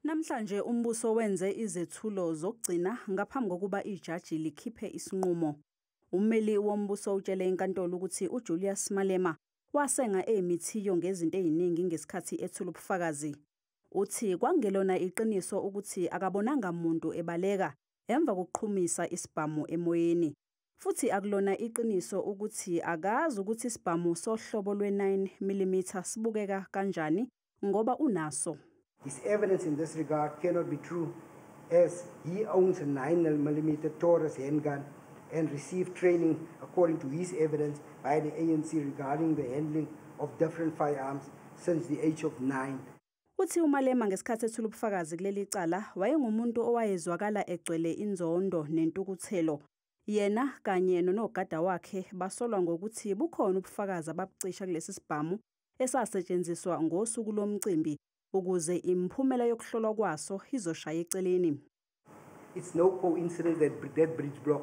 Namhlanje umbuso wenze izethulo zokugcina ngaphambi kokuba ijaji likhiphe isinqumo. Ummeli wombuso utshele inkantolo ukuthi uJulius Malema wasenga emithiyo ngezinto eziningi ngesikhathi ethula ubufakazi. Uthi kwangelona iqiniso ukuthi akabonanga muntu ebaleka emva kokuqhumisa isibhamu emoyeni. Futhi akulona iqiniso ukuthi akazi ukuthi isibhamu sohlobo lwe-9 mm sibukeka kanjani ngoba unaso. His evidence in this regard cannot be true, as he owns a 9mm Taurus handgun and received training, according to his evidence, by the ANC regarding the handling of different firearms since the age of 9. Uthi uMalema ngesikhathi ethula ubufakazi kuleli cala wayengumuntu owayezwakala egcwele inzondo nentukuthelo. Yena kanye nonogada wakhe basolwa ngokuthi bukhona ubufakazi ababucisha kulesi sibhamu esasetshenziswa ngosuku lomcimbi ukuze imiphumela yokuhlolwa kwaso izoshaya eceleni. It's no coincidence that that breech block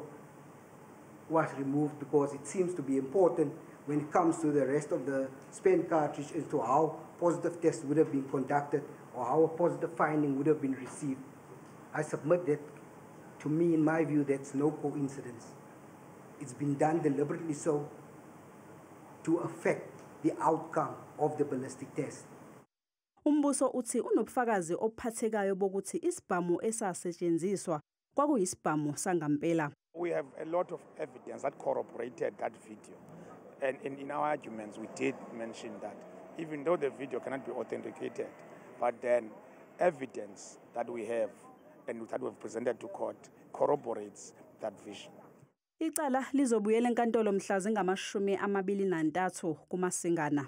was removed, because it seems to be important when it comes to the rest of the spent cartridge as to how positive tests would have been conducted or how a positive finding would have been received. I submit that, to me, in my view, that's no coincidence. It's been done deliberately so to affect the outcome of the ballistic test. Umbuso uthi unobufakazi obuphathekayo bokuthi isibhamu esasetshenziswa kwakuyisibhamu sangampela. We have a lot of evidence that corroborated that video. And in our arguments, we did mention that even though the video cannot be authenticated, but then evidence that we have and that we've presented to court corroborates that vision. Icala lizobuyela enkantolo mhla zingama-23 kuMasingana.